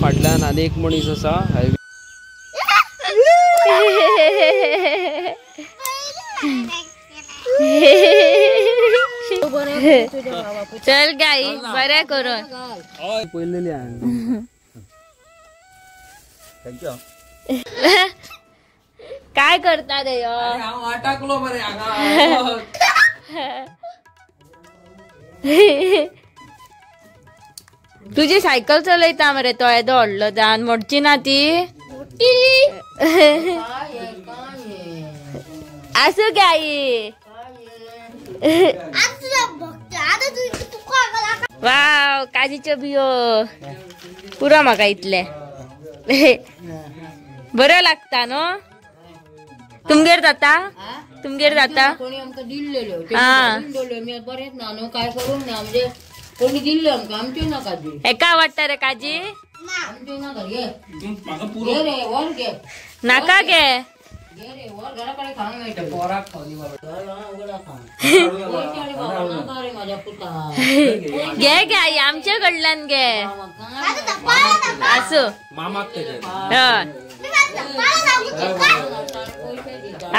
फाटल्यान आनी एक मनीस आसा हायवे. चल गाई बरे करून पयलेली thank you. काय करता रे टाकलो मरे. तुझी सायकल चलयता मरे तो येदो व्हडलो जावन मोडची ना ती. आसूं गे आई. वाव काजीच्यो बियो पुरो म्हाका इतले बरो लागता न्हू. तुमगेर जाता? तुमगेर जाता? कोणी आमकां दिल्लेल्यो बरेंच ना न्हू काय करूंक ना म्हणजे कोणी दिल्ल्यो आमकां आमच्यो ना काजी. हेका आवडटा रे काजी? आमच्यो ना घे रे वर घे नाका घे रे वर घरा कडेन खावंक मेळटा पोराक खावनी नाका रे म्हाज्या पुता. घे घे आई आमचे कडल्यान घे. आसूं मामाक हय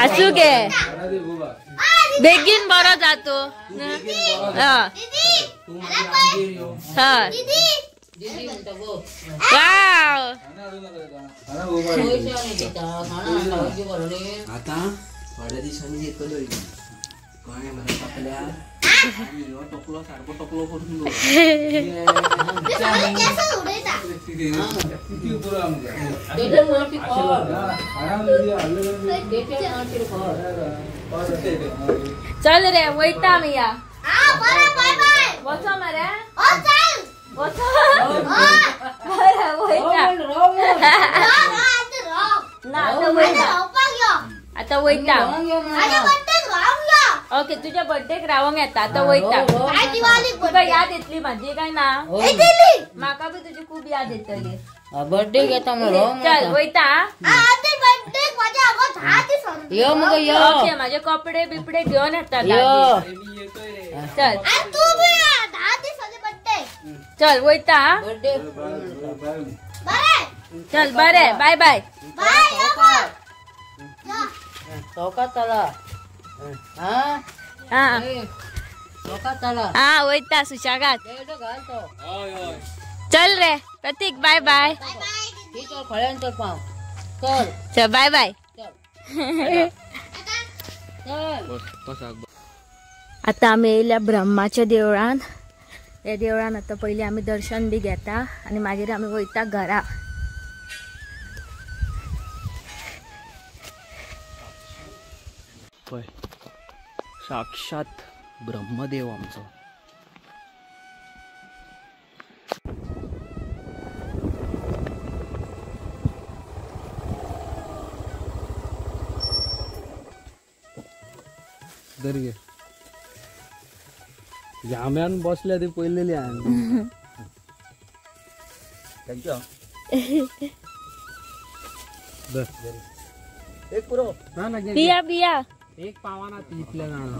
आसूं गे बेगीन बरो जातो. हय हय वाव आता थोड्या दिसांनी येतलो कळ्ळें मरे तापल्या टोकलो सारको टोकलो करून चल रे वयता आमी या. वचो मरे वचो बरें वयता ना आतां वयता आतां वयता. ओके तुझ्या बर्थडेक रावंक येता आतां वयता. तुका याद येतली म्हाजी काय ना? म्हाका बी तुजी खूब याद येतली. बर्थडे येता चल वयता. ओके माझे कपडे बिपडे घेवन येता. चल चल वयता. चल बरे बाय बाय. चला हा वयता सुशागात. चल रे प्रतीक बाय बाय. चल बाय बाय. आता आमी येयल्या ब्रह्माच्या देवळान. ह्या देवळान आतां पयलीं आमी दर्शन बी घेता आनी मागीर आमी वयता घरा. पळय साक्षात ब्रह्मदेव आमचो. दर जाम्यान बसल्या ती पयलेली हांवें. Thank you. एक पुरो ना बिया बिया एक पावाना ती इतल्या जाणा.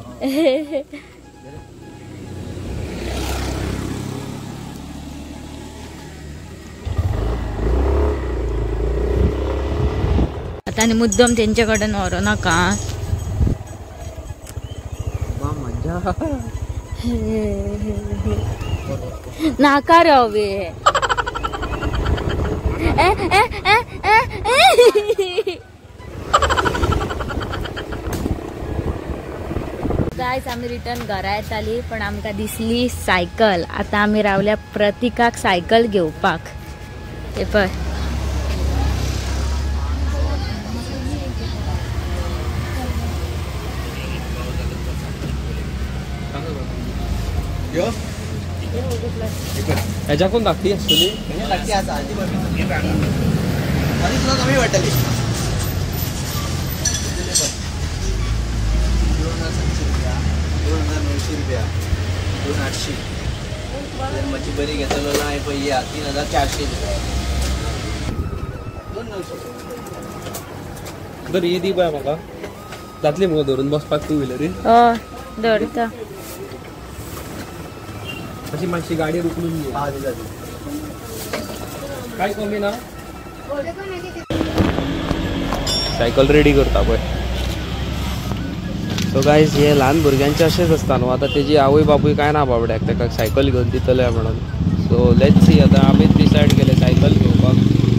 आता आनी मुद्दम तेंचे कडेन व्हरूं नाका. मज्जा नाका रे हवे. गायज आमी रिटर्न घरा येताली पण आमकां दिसली सायकल. आतां आमी रावल्या प्रतीकाक सायकल घेवपाक. हे पळय हेच्याकून धाकटी आसतली. धाकटी आसा ती तुका कमी पडटली. 2700 रुपया, 2900 रुपया, 2800. मातशी बरी घेतलो जाल्यार पळय या 3400 रुपया. 2900. बरं ही दी पळय म्हाका जातली मुगो धरून बसपाक टू व्हिलरीन. हय धरता. अशी मातशी गाडी उखलून घे. हा जातली. काय कमी ना. सायकल रेडी करता पळय. सो गायज हे ल्हान भुरग्यांचे अशेंच आसता न्हू. आतां तेजी आवय बापूय काय ना बाबड्याक ताका सायकल घेवन दितले म्हणून. सो let's see आतां आमीच डिसायड केलें सायकल घेवपाक.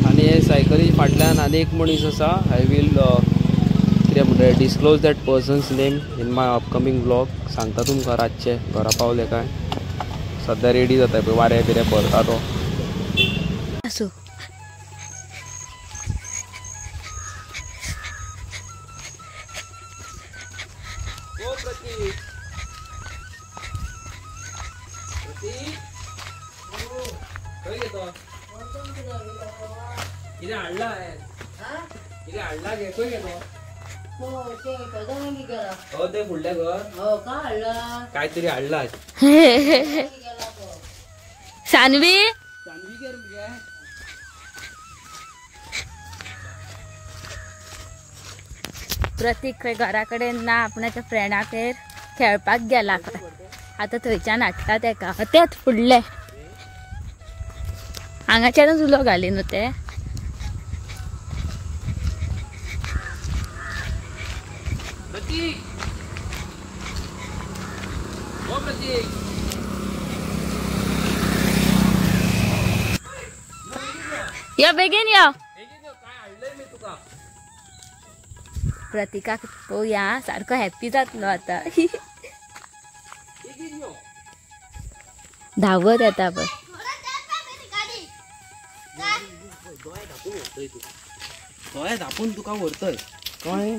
आनी हे सायकली फाटल्यान आनी एक मनीस आसा. I will कितें म्हणटा disclose that person's name in my upcoming vlog. सांगता तुमकां रातचें घरा पावले काय. सद्या रेडी जाता पळय वारें बिरें भरता तो. आसूं. कितें हाडला कितें हाडला गे खंय गेलो? हो ते फुडल्या घर काय तरी हाडला. सानवी सानवी गे गे. प्रतीक खंय घरा कडेन ना, आपणाच्या फ्रेंडागेर खेळपाक गेला खंय. आतां थंयच्यान हाडटा तेका. तेच फुडले हांगाच्यानूच उलो घाली न्हू ते. प्रतीक ओ प्रतीक यो बेगीन यो. काय हाडलंय मी तुका. प्रतीकाक पळोवया सारको हॅप्पी जातलो आतां. धांवत येता पळय. दोळे धापून तुका व्हरतय कळ्ळें.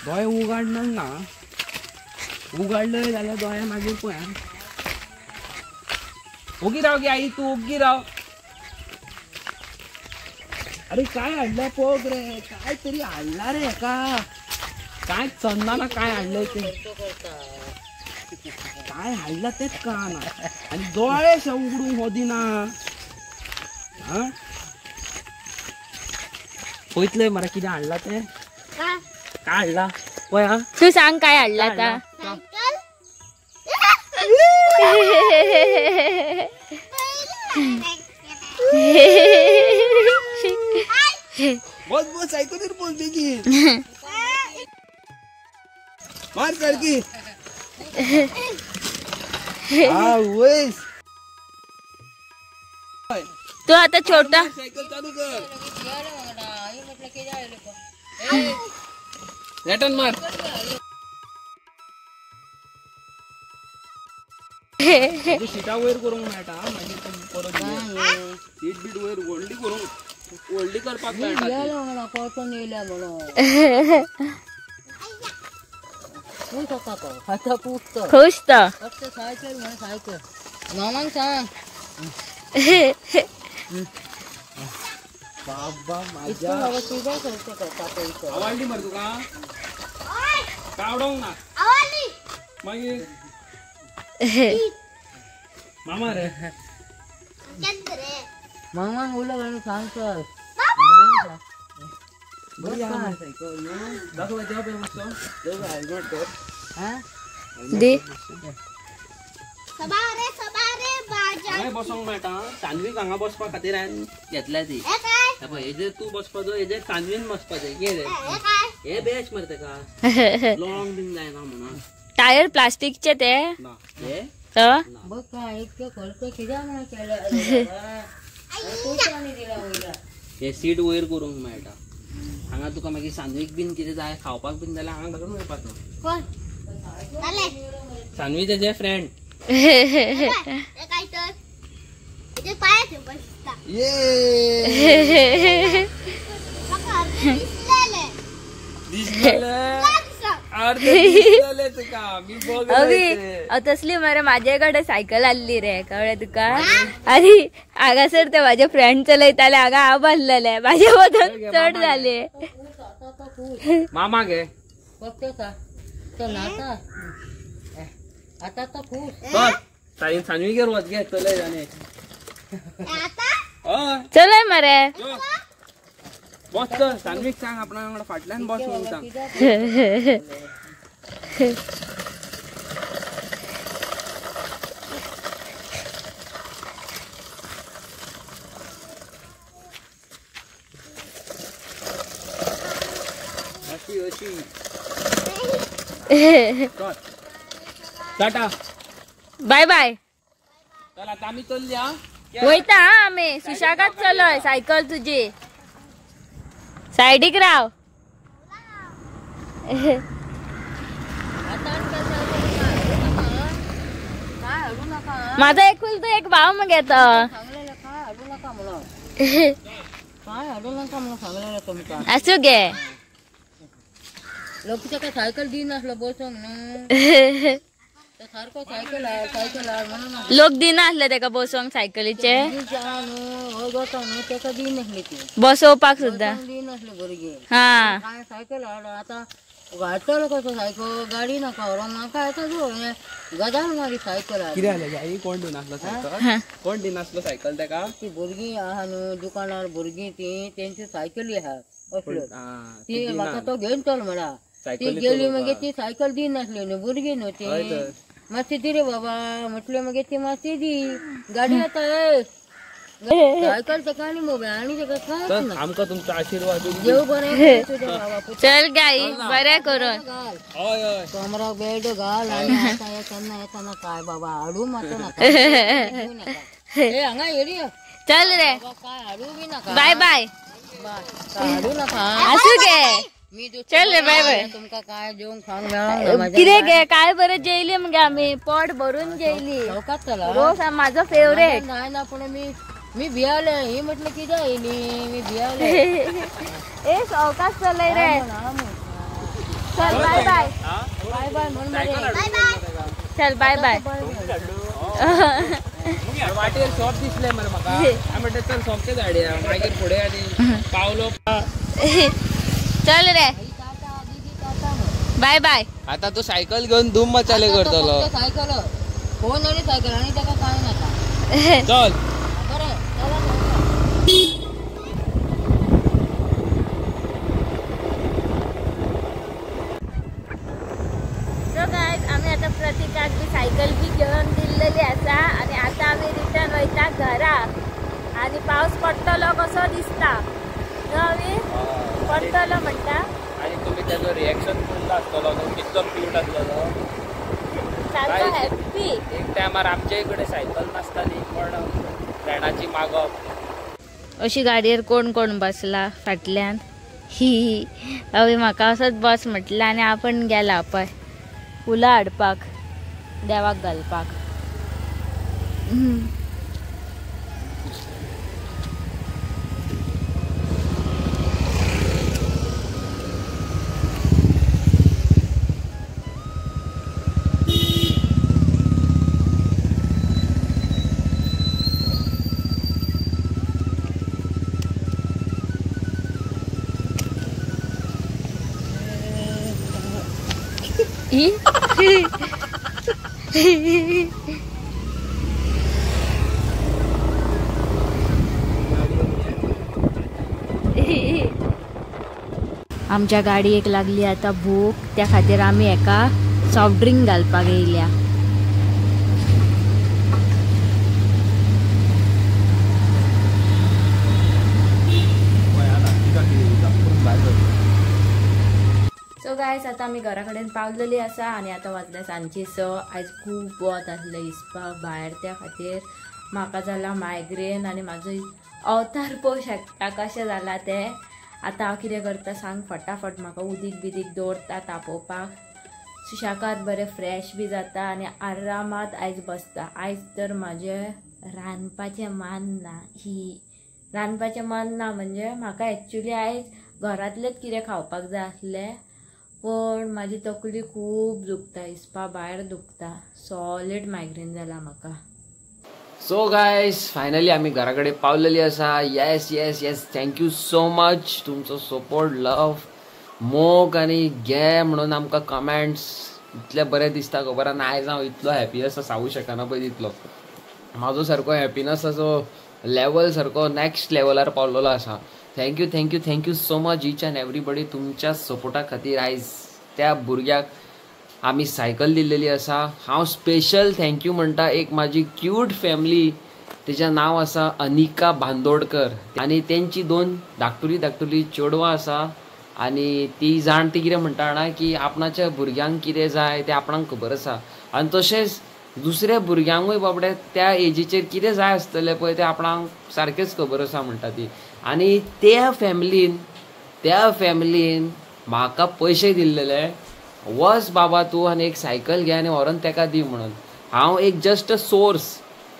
दोळे उगाडणार ना, उगाडले जाल्यार दोळे मागीर पळय. ओगी राव गे आई तूं ओगी राव. अरे काय हाडलं पोग रे, काय तरी हाडला रे हेका. काय चन्ना ना काय हाडलंय ते, काय हाडला तेच कळना. आनी दोळे शे उगडूंक हो दिना. हा पळयतले मरे कितें हाडला तें. काय हाडला पळय. हा तूं सांग काय हाडला आतां. बस बस सायकलीर बोल बेगीन मार सारखी. तू आता छोटा सायकल चालू कर. रिटर्न मार. सीटा वयर करूंक मेळटा मागीर परत सीट बीट वयर व्हडली करूंक व्हडली करपाक मेळटा. परतून येयल्या म्हणून खुश तो फक्त सायकल म्हण सायकल मामाक सांग. बाबा माझ्या आवडली मरे तुका. काय आवडोंक ना मागीर मामा रे मामाक उलो घालून सांग चल. दी बसोंक मेळटा. सानवीक हांगा बसपा खातीर हांवें घेतल्या ती. हेजेर तूं बसपाचो, हेजेर सानवीन बसपाचें. कितें हे बेस्ट मरे तेका लॉंग बीन जायना म्हणून. टायर प्लास्टिकचे ते ना हे बघ काय इतके खर्च कित्याक म्हणून केले. हे सीट वयर करूंक मेळटा. हांगा तुका मागीर सानवीक बीन कितें जाय खावपाक बीन जाल्यार हांगा घालून मेळपाचो. सानवी तेजे फ्रेंड. तसली मरे माझे कडे सायकल आसली रे कळ्ळें तुका. आनी हांगासर ते माझे फ्रेंड चलयताले हांगा हांव बांदलेले माझे वजन चड जाले. मामा गे सानवी वच गे चलय जाणे चलय मरे बस चल. सानवीक सांग आपणा वांगडा फाटल्यान बस म्हणून सांग. अशी टाटा बाय बाय. चल आता आमी चल्ली हा वयता हा आमी सुशागात चलय सायकल तुजी सायडीक राव. माझा एक तू एक भाव मग येतो. असू गे लोक सायकल दिनासलो बसोंक न्हू सारको सायकल सायकल म्हणून लोक दिनासले तेका बसोंक सायकलीचे तेका दिनासले ती बसोवपाक सुद्दां दिनासले भुरगे. हा काय सायकल हाड आतां घालतलो कसो सायकल गाडी नाका व्हरोंक म्हाका येता गजाल मारी सायकल हाड. कितें जालें आई कोण दिनासलो सायकल कोण दिनासलो सायकल तेका ती भुरगीं आहा न्हू दुकानार भुरगीं ती तेंची सायकली आहा असल्यो ती म्हाका तो घेवन चल म्हणा ती गेली मागीर ती सायकल दिनासली न्हू भुरगीं न्हू ती मातशी दी रे बाबा म्हटलें मागीर ती मातशी दी गाडी येता सायकल तेका आनी मोबायल आनी तेका कांयच ना. आमकां तुमचो आशिर्वाद देव बरें तुजें बाबा. चल गाई बरें करून हय हय कमराक बेल्ट घाल आनी आतां येतना येतना काय बाबा हाडू मात नाका हे हांगा येडी चल रे काय हाडू बी नाका बाय बाय हाडू नाका असू गे चल रे बाय बाय. तुमकां काय जेवंक खावंक मेळोंक ना कितें गे काय बरें जेयली मगे आमी पोट भरून जेयली. रोस माझो फेवरेट. नाही ना पण मी मी भियाले ही म्हटलं कितें येयली मी भियाले. ए सवकास चलय रे चल बाय बाय बाय बाय म्हण चल बाय बाय. वाटेर शॉप दिसले मरे म्हाका हांवें म्हणलें चल सोमतें हाडया मागीर फुडें आनी पावलो. चल रे बाय बाय. आता तू सायकल घेवन धूम मचाले करतलो सायकल फोन आनी सायकल आनी तेका काय नाका. चल बरें. सो गायज आमी आतां प्रतिकाक बी सायकल बी घेवन दिल्लेली आसा आनी आतां आमी रिटर्न वयता घरा आनी पावस पडटलो कसो दिसता न्हू पडटलो म्हणटा. आनी तुमी तेजो रिएक्शन पळयलो आसतलो न्हू कितलो क्यूट आसलो सारको हॅप्पी. एक टायमार आमचे कडेन सायकल नासताली पण फ्रेंडाची मागप. अशी गाडयेर कोण कोण बसला फाटल्यान ही अवी म्हाका असोच बस म्हटलें आनी आपण गेला पळय फुलां हाडपाक देवाक घालपाक. आमच्या गाडयेक लागली आता भूक त्या खातीर आमी एका सॉफ्ट ड्रिंक घालपाक येयल्या. सो गायज आतां आमी घरा कडेन पावलेली आसा आनी आतां वाजल्या सांजची 6. आयज खूब वत आसलें इसपाक भायर त्या खातीर म्हाका जाला मायग्रेन आनी म्हाजो अवतार पळोवंक शकता कशें जाला तें. आतां हांव कितें करता सांग फटाफट म्हाका उदीक बिदीक दवरता तापोवपाक सुशेगाद बरें फ्रेश बी जाता आनी आरामात आयज बसता. आयज तर म्हाजें रांदपाचें मन ना ही रांदपाचें मन ना म्हणजे म्हाका एक्चुली आयज घरांतलेंच कितें खावपाक जाय आसलें पण म्हाजी तकली खूब दुखता इसपा भायर दुखता सॉलीड मायग्रेन जाला म्हाका. सो गायज फायनली आमी घरा कडेन पावलेली आसा. Yes yes yes thank you so much तुमचो सपोर्ट लव मोग आनी गे म्हणून आमकां कमेंट्स इतले बरें दिसता खबर आनी आयज हांव इतलो हॅपी आसा सांगू शकना पळय तितलो म्हाजो सारको हॅपिनसाचो लेवल सारको नॅक्स्ट लेवलार पावलेलो आसा. Thank you thank you thank you so much each and everybody तुमच्या सपोर्टा खातीर आयज त्या भुरग्याक आमी सायकल दिल्लेली आसा. हांव स्पेशल thank you म्हणटा एक म्हाजी क्यूट फॅमिली तेजें नांव आसा अनिका बांदोडकर आनी तेंची दोन धाकटुली धाकटुली चेडवां आसा आनी ती जाण ती कितें म्हणटा जाणा की आपणाच्या भुरग्यांक कितें जाय तें आपणाक खबर आसा आनी तशेंच दुसऱ्या भुरग्यांकूय बाबडे त्या एजीचेर कितें जाय आसतलें पळय तें आपणाक सारकेंच खबर आसा म्हणटा ती. आनी त्या फॅमिलीन म्हाका पयशे दिल्लेले, वच बाबा तूं आनी एक सायकल घे आनी व्हरोन तेका दी म्हणून. हांव एक जस्ट अ सोर्स,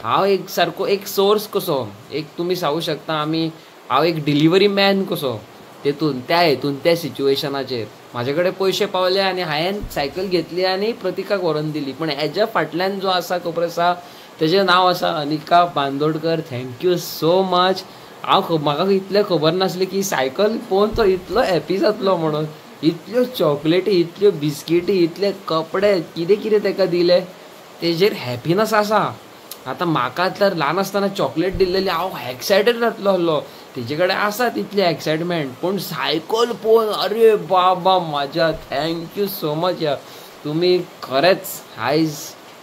हांव एक सारको एक सोर्स कसो, एक तुमी सांगू शकता आमी, हांव एक डिलिव्हरी मॅन कसो तेतून त्या हेतून त्या सिच्युएशनाचेर म्हाजे कडेन पयशे पावले आनी हांवें सायकल घेतली आनी प्रतिकाक व्हरोन दिली. पूण हेज्या फाटल्यान जो आसा खबर आसा तेजें नांव आसा Anika Bandodkar. Thank you so much. हांव म्हाका इतलें खबर नासलें की सायकल पळोवन तो इतलो हॅपी जातलो म्हणून. इतल्यो चॉकलेटी, इतल्यो बिस्किटी, इतले कपडे, कितें कितें ताका दिले, तेजेर हॅपीनस आसा. आतां म्हाका तर ल्हान आसतना चॉकलेट दिल्लेली हांव एक्सायटेड जातलो आसलो, तेजे कडेन आसा तितली एक्सायटमेंट. पूण सायकल पळोवन अरे बाबा म्हाज्या, thank you so much या, तुमी खरेंच आयज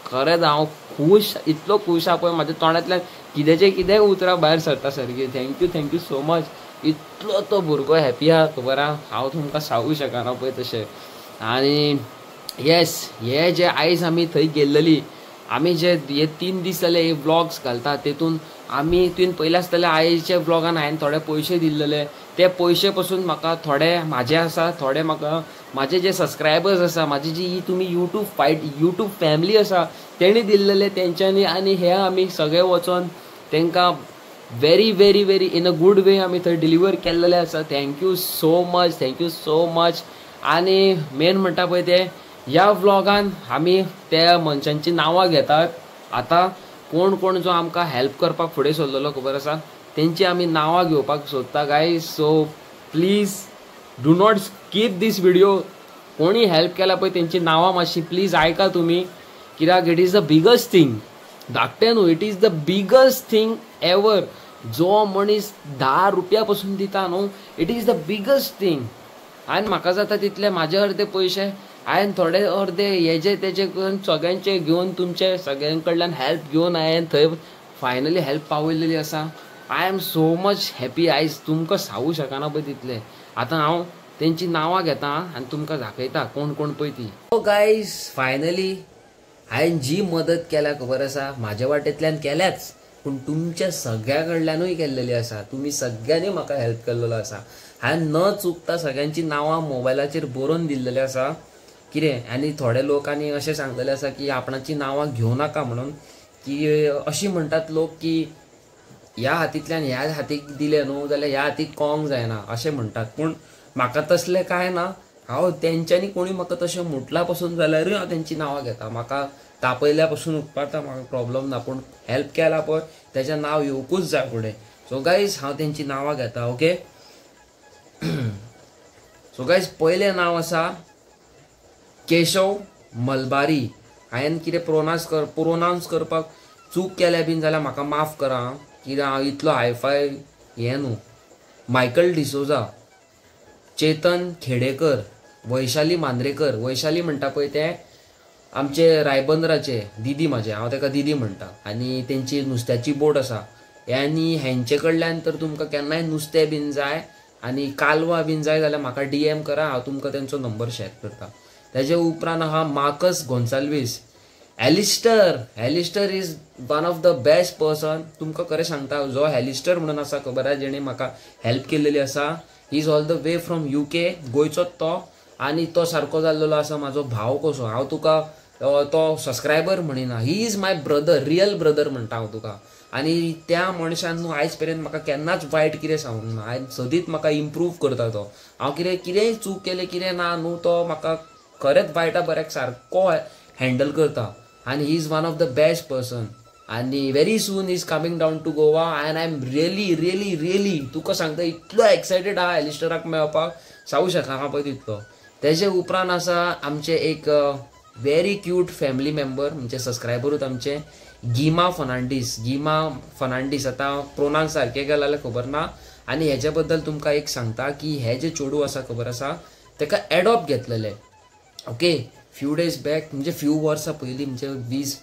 खरेंच हांव खूश, इतलो खूश आहा पळय म्हाज्या तोंडांतल्यान कित्याचें कितेंय उतरां भायर सरता सारकी. Thank you, thank you so much. इतलो तो भुरगो हॅपी आहा खबर आहा, हांव तुमकां सांगू शकना पळय तशें. आनी येस, हे जे आयज आमी थंय गेल्लेली, आमी जे हे 3 दीस जाले हे व्लॉग्स घालता तेतून आमी तुवें पयलें आसतलें आयच्या व्लॉगान हांवें थोडे पयशे दिल्लेले, ते पयशे पसून म्हाका थोडे म्हाजे आसा, थोडे म्हाका म्हाजे जे सबस्क्रायबर्स आसा, म्हाजी जी तुमी यूट्यूब फॅमिली आसा तेणी दिल्लेले तेंच्यांनी. आनी हे आमी सगळे वचोन तेंकां very very very in a good way आमी थंय डिलिव्हर केल्लेले आसा. Thank you so much, thank you so much. आनी मेन म्हणटा पळय ते ह्या व्लॉगान आमी त्या मनशांची नांवां घेतात. आतां कोण कोण जो आमकां हेल्प करपाक फुडें सरलेलो खबर आसा तेंची आमी नांवां घेवपाक सोदता guys. So please do not skip this video. कोणी हेल्प केला पळय तेंची नांवां मातशी प्लीज आयका तुमी, कित्याक it is the biggest thing. धाकटें न्हू, it is the biggest thing ever. जो मनीस 10 रुपया पसून दिता न्हू, it is the biggest thing. हांवें म्हाका जाता तितले म्हाजे अर्दे पयशे हांवें थोडे अर्दे हेजे तेजे करून सगळ्यांचे घेवन तुमचे सगळ्यां कडल्यान हेल्प घेवन हांवें थंय फायनली हेल्प पावयलेली आसा. I am so much happy आयज, तुमकां सांगू शकना पळय तितलें. आतां हांव तेंची नांवां घेता आनी तुमकां दाखयता कोण कोण पळय ती. सो गायज, फायनली हांवें जी मदत केल्या खबर आसा म्हाज्या वाटेंतल्यान केल्याच, पूण तुमच्या सगळ्या कडल्यानूय केल्लेली आसा. तुमी सगळ्यांनी म्हाका हेल्प केल्लो आसा. हांवें न चुकता सगळ्यांची नांवां मोबायलाचेर बरोवन दिल्लेली आसा कितें. आनी थोडे लोकांनी अशें सांगलेलें आसा की आपणाची नांवां घेवं नाका म्हणून, की अशी म्हणटात लोक की ह्या हातींतल्यान ह्या हातीक दिलें न्हू जाल्यार ह्या हातीक कोंग जायना अशें म्हणटात. पूण म्हाका तसलें कांय ना. हांव तेंच्यांनी कोणी म्हाका तशें म्हटलां पसून जाल्यारूय हांव तेंची नांवां घेता. म्हाका तापयल्या पसून उपकारता, म्हाका प्रॉब्लम ना, पूण हेल्प केला पळय तेजें नांव येवकूच जाय फुडें. सो गायज, हांव तेंची नांवां घेता. ओके, सो गायज, पयलें नांव आसा केशव मलबारी. हांवें कितें प्रोनावन्स करपाक चूक केल्या बीन जाल्यार म्हाका माफ करा, कित्याक हांव इतलो हायफाय हें न्हू. मायकल डिसोजा, चेतन खेडेकर, वैशाली मांद्रेकर. वैशाली म्हणटा पळय तें आमचे रायबंदराचे दिदी म्हाजे, हांव ताका दिदी म्हणटा. आनी तेंची नुस्त्याची बोट आसा आनी हेंचे कडल्यान तर तुमकां केन्नाय नुस्तें बीन जाय आनी कालवां बीन जाय जाल्यार म्हाका DM करा, हांव तुमकां तेंचो नंबर शेअर करता. तेजे उपरांत आहा Marcus Gonsalves. Alistair, Alistair is one of the best person. तुमकां खरें सांगता, जो एलिस्टर म्हणून आसा खबर आसा, जेणे म्हाका हेल्प केल्लेली आसा. He is all the way from UK, गोंयचोच तो. आनी तो सारको जाल्लो आसा म्हाजो भाव कसो. हांव तुका तो subscriber म्हणिना, he is my brother, real brother म्हणटा हांव तुका. आनी त्या मनशान न्हू आयज पर्यंत म्हाका केन्नाच वायट कितें सांगूंक ना. आयज सदींच म्हाका इम्प्रूव करता तो. हांव कितें कितेंय चूक केलें कितें ना न्हू, तो म्हाका खरेंच वायटा बऱ्याक सारको हँडल करता. आनी he is one of the best person. आनी very soon is coming down to Goa and I am really really really तुका सांगता इतलो एक्सायटेड आहा एलिस्टराक मेळपाक, सांगू शकना पळय तितलो. तेजे उपरांत आसा आमचे एक व्हेरी क्यूट फॅमिली मेंबर, म्हणजे सबस्क्रायबरूच आमचे, गिमा फर्नांडीस. गिमा फर्नांडीस, आतां प्रोनाउन्स सारकें केलां जाल्यार खबर ना. आनी हेजे बद्दल तुमकां एक सांगता की हे जे चेडूं आसा खबर आसा तेका एडॉप्ट घेतलेलें. ओके, फ्यू डेज बॅक, म्हणजे फ्यू वर्सां पयलीं, म्हणजे 20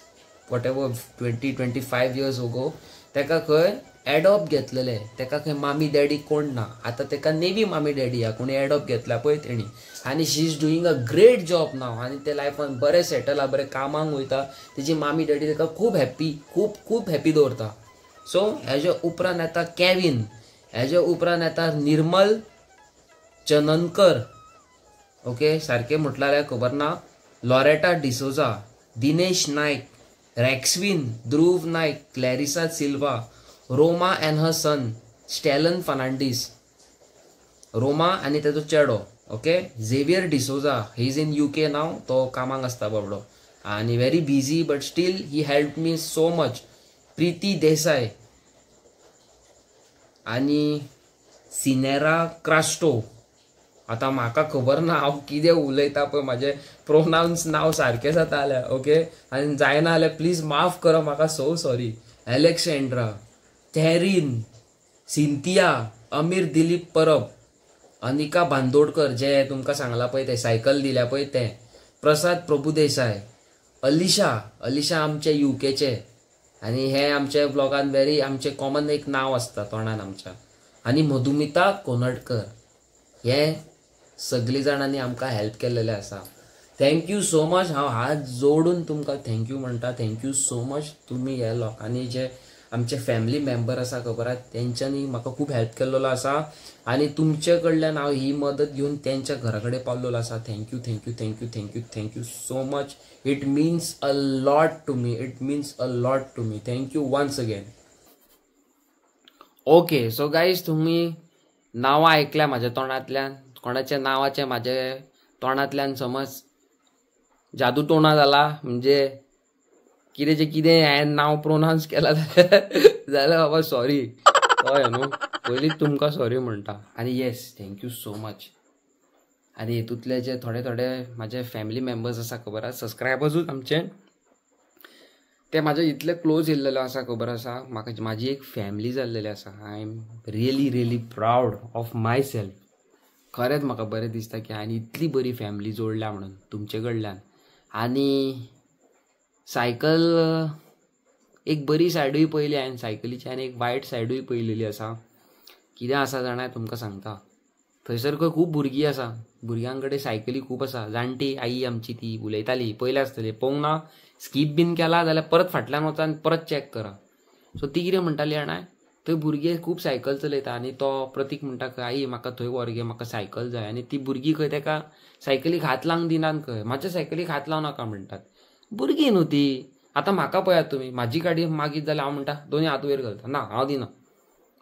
वॉटेवर 20-25 इयर्स अगो, तेका खंय एडॉप्ट घेतलेले, तेका खंय मामी डॅडी कोण ना, आतां तेका नेवी मामी डॅडी हा कोणी एडॉप्ट घेतला पळय तेणी. आनी she is doing a great job now. आनी ते लायफान बरें सेटल आहा, बरें कामाक वयता. तेजी मामी डॅडी तेका खूब हॅप्पी, खूब खूब हॅप्पी दवरता. सो हेजे उपरांत येता कॅविन, हेजे उपरांत येता निर्मल चननकर, ओके सारकें म्हटल्यार जाल्यार खबर ना, Loretta D'Souza, Dinesh Naik, Rexwin, Dhruv Naik, Clarissa Silva, Roma and her son Stellan Fernandes, Roma आनी तेजो चेडो, okay, Xavier D'Souza, he is in UK now, तो कामाक आसता बाबडो आनी very busy but still he help me so much. Preeti Desai आनी सिनेरा क्रास्टो. आतां म्हाका खबर ना हांव कितें उलयता पळय, म्हाजें प्रोनाउन्स नांव सारकें जाता जाल्यार ओके, आनी जायना जाल्यार प्लीज माफ करा म्हाका, so sorry. Alexandra, Therin, Cynthia, Amir Dilip Parab, Anika Bandodkar जे तुमकां सांगलां पळय तें सायकल दिल्या पळय तें, प्रसाद प्रभुदेसाय, अलिशा, अलिशा आमचे युकेचे, आनी हे आमचे ब्लॉगान वेरी आमचे कॉमन एक नांव आसता तोंडान आमच्या, आनी मधुमिता कोनडकर. हे सगळीं जाणांनी आमकां हेल्प केल्लेलें आसा. Thank you so much. हांव हात जोडून तुमकां thank you म्हणटा. Thank you so much. तुमी ह्या लोकांनी जे आमचे फॅमिली मेंबर आसा खबर आसा तेंच्यांनी म्हाका खूब हेल्प केल्लो आसा आनी तुमचे कडल्यान हांव ही मदत घेवन तेंच्या घरा कडेन पावलेलो आसा. Thank you, thank you, thank you, thank you, thank you so much. It means a lot to me. It means a lot to me. Thank you once again. Okay, so guys तुमी नांवां आयकल्या म्हाज्या तोंडांतल्यान, कोणाच्या नांवाचें म्हाजे तोंडांतल्यान समज जादू टोणा जाला, म्हणजे कितेंचें कितें हांवें नांव प्रोनावन्स केलां जाल्यार बाबा सॉरी, हय न्हू, पयलींच तुमकां सॉरी म्हणटा. आनी yes, thank you so much. आनी हितूंतले जे थोडे थोडे म्हाजे फॅमिली मेंबर्स आसा खबर आसा, सबस्क्रायबर्सूच आमचे, ते म्हाजे इतले क्लोज येयल्लेले आसा खबर आसा, म्हाका म्हाजी एक फॅमिली जाल्लेली आसा. I am really really proud of myself. खरेंच म्हाका बरें दिसता की हांवें इतली बरी फॅमिली जोडल्या म्हणून तुमचे कडल्यान. आनी सायकल एक बरी सायडूय पळयली हांवें सायकलीची, आनी एक वायट सायडूय पळयलेली आसा. कितें आसा जाणा तुमकां सांगता, थंयसर खंय खूब भुरगीं आसा, भुरग्यां कडेन सायकली खूब आसा. जाणटी आई आमची ती उलयताली, पयलें आसतली पळोवंक ना, स्कीप बीन केला जाल्यार परत फाटल्यान वचा आनी परत चॅक करा. सो ती कितें म्हणटाली जाणा, थंय भुरगे खूब सायकल चलयता आनी तो प्रतीक म्हणटा खंय, आई म्हाका थंय व्हर गे, म्हाका सायकल जाय. आनी ती भुरगीं खंय तेका सायकलीक हात लावंक दिनात खंय, म्हाज्या सायकलीक हात लावं नाका म्हणटात. भुरगीं न्हू ती. आतां म्हाका पळयात तुमी, म्हाजी गाडी मागीत जाल्यार हांव म्हणटा दोनी हात वयर घालता, ना हांव दिना,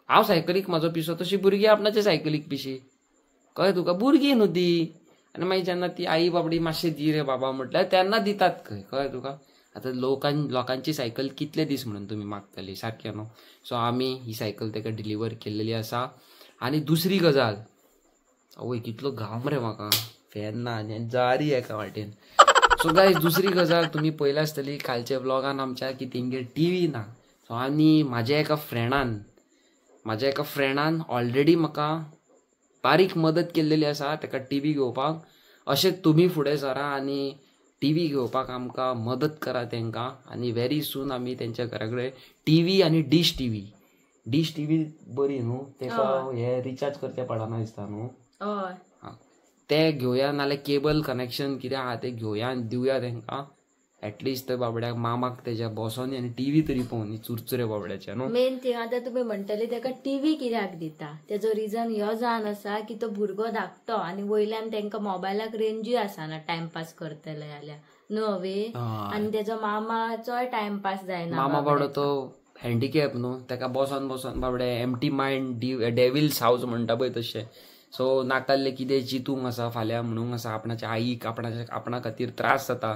हांव सायकलीक म्हाजो पिसो, तशी भुरगीं आपणाचे सायकलीक पिशी, कळ्ळें तुका, भुरगीं न्हू ती. आनी मागीर जेन्ना ती आई बाबडी मातशें दी रे बाबा म्हटल्यार तेन्ना दितात खंय, कळ्ळें तुका. आतां लोकांची सायकल कितले दीस म्हणून तुमी मागतली, सारकें न्हू. सो आमी ही सायकल ताका डिलिव्हर केल्लेली आसा. आनी दुसरी गजाल, आवय कितलो घाम रे म्हाका, फॅन ना आनी जारी एका वाटेन. सो गायज दुसरी गजाल तुमी पळयल्या आसतली कालच्या ब्लॉगान आमच्या की तेंगेर टीव्ही ना. सो आनी म्हाज्या एका फ्रेंडान ऑलरेडी म्हाका बारीक मदत केल्लेली आसा ताका टीव्ही घेवपाक. अशें तुमी फुडें सरा आनी टीव्ही घेवपाक आमकां मदत करा तांकां. आनी व्हेरी सून आमी तेंच्या घरा कडेन टीव्ही आनी डीश टीव्ही, डीश टीव्ही बरी न्हू, ताका हे रिचार्ज करचें पडना दिसता न्हू, ते घेवया, नाल्यार केबल कनेक्शन कितें आहा तें घेवया आनी दिवया तांकां. एटलिस्ट ते बाबड्याक मामाक तेज्या बसोनी आनी टीव्ही तरी पळोवनी चुरचुरे बाबड्याचे न्हू. मेन थिंग आतां तुमी म्हणटले ताका टीव्ही कित्याक दिता, तेजो रिजन ह्यो जावन आसा की तो भुरगो धाकटो आनी वयल्यान तांकां मोबायलाक रेंजूय आसना टायमपास करतले जाल्यार न्हू वे, आनी तेजो मामाचोय टायमपास जायना. मामा बाबडो तो हँडिकॅप न्हू, ताका बसोन बसोन बाबडे एम्प्टी मायंड डेविल्स हावज म्हणटा पळय तशें. सो नाकाल्लें कितें चिंतूंक आसा फाल्यां म्हणूंक आसा, आपणाच्या आईक आपणा खातीर त्रास जाता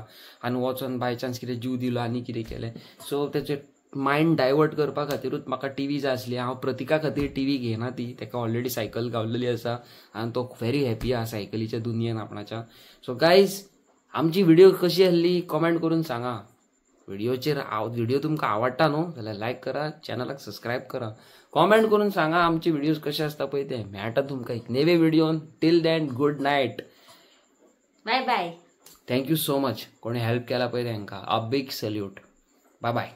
आनी वचोन बाय चान्स कितें जीव दिलो आनी कितें केलें. सो तेजें मायंड डायवर्ट करपा खातीरूच म्हाका टीव्ही जाय आसली. हांव प्रतिका खातीर टीव्ही घेयना ती, ताका ऑलरेडी सायकल गावलेली आसा आनी तो व्हेरी हॅपी आसा सायकलीच्या दुनियेन आपणाच्या. सो गायज आमची व्हिडिओ कशी आसली कॉमेंट करून सांगा. व्हिडिओचेर व्हिडिओ तुमकां आवडटा न्हू जाल्यार लायक करा, चॅनलाक सबस्क्रायब करा, कॉमेंट करून सांगा आमचे व्हिडिओज कशे आसता पळय ते. मेळटा तुमकां एक नेवे व्हिडिओन. Till then good night, bye bye. Thank you so much कोणी हेल्प केला पळय तांकां a big salute. Bye bye.